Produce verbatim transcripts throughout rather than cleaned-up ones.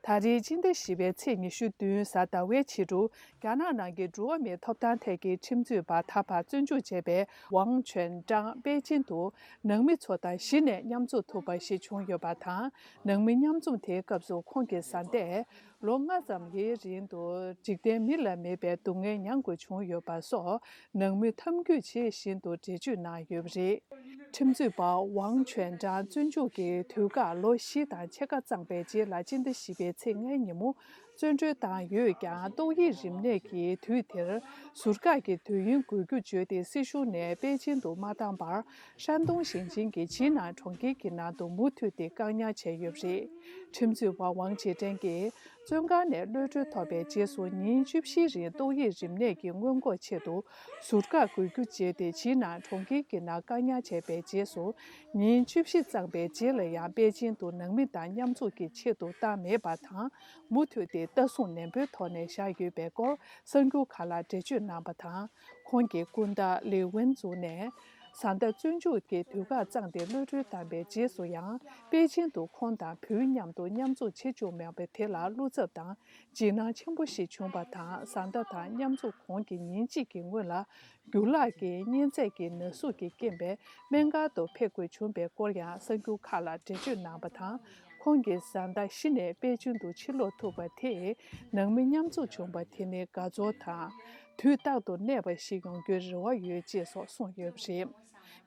ད་རེས་སྤྱི་ཟླ་བཞི་པའི་ཚེས་ཉི་ཤུ་བདུན་གཟའ་ཟླ་བའི་ཕྱི་དྲོ། རྒྱ་ནག་ནང་གི་འགྲོ་བ་མིའི་ཐོབ་ཐང་ཐད་ཀྱི་ཁྲིམས་རྩོད་པ་ད་བར་བཙོན་འཇུག་བྱས་པའི་ཝང་ཆོན་ཀྲང་པེ་ཅིན་དུ་ནང་མི་ཚོ་དང་གཞི་ནས་མཉམ་འཛོམས་ཐུབ་པ་ཞིག་བྱུང་ཡོད་པ་དང་། ནང་མི་མཉམ་འཛོམས་དེའི་སྐབས་སུ་ཁོང་གི་བཟའ་ཟླས། ལོ་ལྔ་ཙམ་གྱི་རིང་དུ་འཇིག་རྟེན་མི་ལ་མེད་པའི་སྡུག་བསྔལ་མྱང་དགོས་བྱུང་ཡོད་པ་སོགས་ནང་མི་ཐབས་སྐྱོ་ཇི་བཞིན་དུ་འགྲེལ་བརྗོད་གནང་ཡོད་པ་རེད། ཁྲིམས་རྩོད་པ་ཝང་ཆོན་ཀྲང་བཙོན་འཇུག་གི་དུས་བཀག་ལོ་བཞི་དང་ཕྱེད་ཀ་བརྩམས་པའི་རྗེས་ལ་སྤྱི་ཟླ་བཞི་པའི་ཚེས་ལྔའི་ཉིན་མོ་བཙོན་གྲོལ་བཏང་ཡོད་ཀྱང་། ཏོག་དབྱིབས་རིམས་ནད་ཀྱི་དུས་དེར་ཟུར་བཀག་གི་དུས་ཡུན་འགོར་རྒྱུ་བརྗོད་དེ། སྲིད་གཞུང་ནས་པེ་ཅིན་དུ་མ་བཏང་བར། ཧྲན་ཏུང་ཞིང་ཆེན་གྱི་ཇི་ནན་གྲོང་ཁྱེར་གྱི་ནང་དུ་མུ་མཐུད་དེ་བཀག་ཉར་བྱས་ཡོད་པ་རེད། ཁྲིམས་རྩོད་པ་ཝང་ཆི་ཀྲན་གྱིས་བཙོན་ཁང་ནས་གློད་གྲོལ་ཐོབ་པའི་རྗེས་སུ། ཉིན་བཅུ་བཞིའི་རིང་ཏོག་དབྱིབས་རིམས་ནད་ཀྱི་སྔོན་འགོག་ཆེད་དུ་ཟུར་བཀག་དགོས་རྒྱུ་བརྗོད་དེ། ཇི་ནན་གྲོང་ཁྱེར་གྱི་ནང་བཀག་ཉར་བྱས་པའི་རྗེས་སུ། ཉིན་བཅུ་བཞི་བརྩམས་པའི་རྗེས་ལ་ཡང་པེ་ཅིན་དུ་ནང་མི་དང་མཉམ་འཛོམས་ཀྱི་ཆེད་དུ་བཏང་མེད་པ་དང་། མུ་མཐུད་དེ་ལྟ་སྲུང་ནན་པོའི་ཐོག་ནས་བཞག་ཡོད་པའི་སྐོར་གསར་འགྱུར་ཁག་ལ་འགྲེལ་བརྗོད་གནང་པ་དང་། ཁོང་གི་སྐུ་ཟླ་ལི་ཝུན་ཛུ་ནས། བཟའ་ཟླ་བཙོན་འཇུག་གི་དུས་བཀག་བརྩམས་ཏེ་གློད་གྲོལ་བཏང་པའི་རྗེས་སུ་ཡང་། པེ་ཅིན་དུ་ཁོང་དང་བུ་མཉམ་དུ་མཉམ་འཛོམས་བྱེད་བཅུག་མེད་པ་དེ་ལ་བློ་འཚབ་དང་འཇིགས་སྣང་ཆེན་པོ་ཞིག་བྱུང་བ་དང་། བཟའ་ཟླ་དང་མཉམ་འཛོམས་གོང་གི་ཉིན་གཅིག་གི་སྔོན་ལ། རྒྱུ་ལག་གི་གཉན་ཚད་ཀྱི་ན་ཟུག་གི་རྐྱེན་པས་སྨན་ཁང་དུ་ཕེབས་དགོས་བྱུང་བའི་སྐོར་ཡང་གསར་འགྱུར་ཁག་ལ་འགྲེལ་བརྗོད་གནང་པ་དང་། ཁོང་གི་བཟའ་ཟླ་གཞི་ནས་པེ་ཅིན་དུ་ཕྱིར་ལོག་ཐུབ་པ་དེས། ནང་མི་མཉམ་འཛོམས་བྱུང་བ་དེ་ནི་དགའ་ཚོར་དང་། དུས་རྟག་ཏུ་གནས་པ་ཞིག་ཡོང་རྒྱུའི་རེ་བ་ཡོད་ཅེས་སོགས་གསུངས་ཡོད་པ་རེད།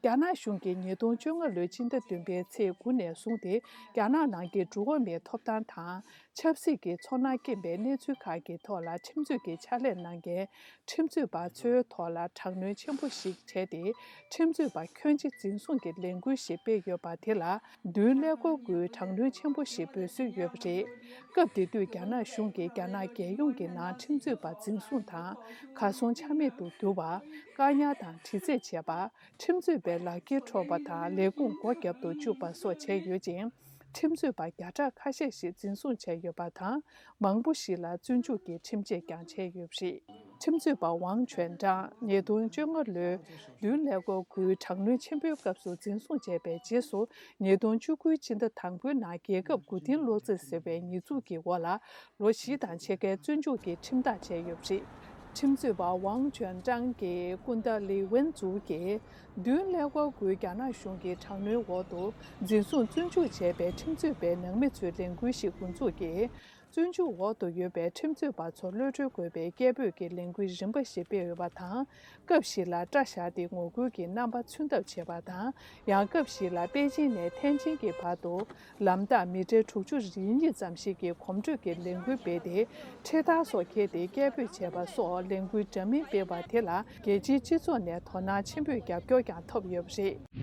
རྒྱ་ནག་གཞུང་གིས་ཉིས་སྟོང་བཅོ་ལྔ་ལོའི་སྤྱི་ཟླ་བདུན་པའི་ཚེས་དགུ་ནས་བཟུང་སྟེ། རྒྱ་ནག་ནང་གི་འགྲོ་བ་མིའི་ཐོབ་ཐང་དང་། ཆབ་སྲིད་ཀྱི་ཚོར་སྣང་སྐྱེན་པའི་གནས་ཚུལ་ཁག་གི་ཐོག་ལ་ཁྲིམས་རྩོད་ཀྱི་ཕྱག་ལས་གནང་མཁན་ཁྲིམས་རྩོད་པ་ཚོའི་ཐོག་ལ་དྲག་གནོན་ཆེན་པོ་ཞིག་བྱས་ཏེ། ཁྲིམས་རྩོད་པ་ཁྱོན་ཆེ་འཛིན་བཟུང་གི་ལས་འགུལ་ཞིག་སྤེལ་ཡོད་པ་དེ་ལ། མདུན་ཀླད་ཀོར་དགུའི་དྲག་གནོན་ཆེན་པོ་ཞིག་འབུལ་སྲོལ་ཡོད་པ་རེད། སྐབས་དེ་དུས་རྒྱ་ནག་གཞུང་གིས་རྒྱ་ནག་རྒྱལ་ཡོངས་ཀྱི་ནང་ཁྲིམས་རྩོད་པ་འཛིན་བཟུང་དང་། གར་སོང་ཆ་མེད་དུ་གྱུར་བ། བཀག་ཉར་དང་། དྲི་རྩད་བྱས་པ། ཁྲིམས་རྩོད་པའི་ལག་འཁྱེར་འཕྲོག་པ་དང་། ལས་ཁུངས་སྒོ་བརྒྱབ་ཏུ་བཅུག་པ་སོགས་བྱས་ཡོད་ཅིང་། ཁྲིམས་རྩོད་པ་བརྒྱ་ཕྲག་ཁ་ཤས་ཤིག་འཛིན་བཟུང་བྱས་ཡོད་པ་དང་། མང་པོ་ཞིག་ལ་བཙོན་འཇུག་གི་ཁྲིམས་ཆད་ཀྱང་བཅད་ཡོད་པ་རེད། ཁྲིམས་རྩོད་པ་ཝང་ཆོན་ཀྲང་ཉིས་སྟོང་བཅོ་ལྔ་ལོའི་མདུན་ཀླད་ཀོར་དགུའི་དྲག་གནོན་ཆེན་པོའི་སྐབས་སུ་འཛིན་བཟུང་བྱས་པའི་རྗེས་སུ། ཉིས་སྟོང་བཅུ་དགུའི་སྤྱི་ཟླ་དང་པོའི་ནང་རྒྱལ་ཁབ་མགོ་རྟིང་སློག་རྩིས་ཟེར་བའི་ཉེས་འཛུགས་ཀྱི་འོག་ལ། ལོ་བཞི་དང་ཕྱེད་ཀའི་བཙོན་འཇུག་གི་ཁྲིམས་ཐག་བཅད་ཡོད་པ་རེད། ཁྲིམས་རྩོད་པ་ཝང་ཅོན་ཀྲང་གི་སྐུ་ཟླ་ལི་ཝུན་ཛུ་གིས། མདུན་ཀླད་ཀོར་དགུའི་རྒྱ་ནག་གཞུང་གི་དྲག་གནོན་འོག་ཏུ་འཛིན་བཟུང་བཙོན་འཇུག་བྱས་པའི་ཁྲིམས་རྩོད་པའི་ནང་མི་ཚོའི་ལས་འགུལ་ཞིག་འགོ་འཛུགས་ཀྱིས། བཙོན་འཇུག་འོག་ཏུ་ཡོད་པའི་ཁྲིམས་རྩོད་པ་ཚོ་གློད་གྲོལ་དགོས་པའི་སྐད་འབོད་ཀྱི་ལས་འགུལ་རིམ་པ་ཞིག་སྤེལ་ཡོད་པ་དང་། སྐབས་ཤིག་ལ་སྐྲ་བཞར་ཏེ་ངོ་རྒོལ་གྱི་རྣམ་པ་མཚོན་ཐབས་བྱས་པ་དང་། ཡང་སྐབས་ཤིག་ལ་པེ་ཅིན་ནས་ཐེན་ཅིན་གྱི་བར་དུ་ལམ་ཐག་མི་ཊར་དྲུག་ཅུ་རེ་གཉིས་ཙམ་ཞིག་གི་གོམ་བགྲོད་ཀྱི་ལས་འགུལ་སྤེལ་ཏེ། འཕྲེད་དར་སོགས་འཁྱེར་ཏེ་སྐད་འབོད་བྱས་པ་སོགས་ལས་འགུལ་འདྲ་མིན་སྤེལ་བ་དེ་ལ། རྒྱལ་སྤྱིའི་སྤྱི་ཚོགས་ནས་དོ་སྣང་ཆེན་པོས་རྒྱབ་སྐྱོར་ཀྱང་ཐོབ་ཡོད་པ་རེད།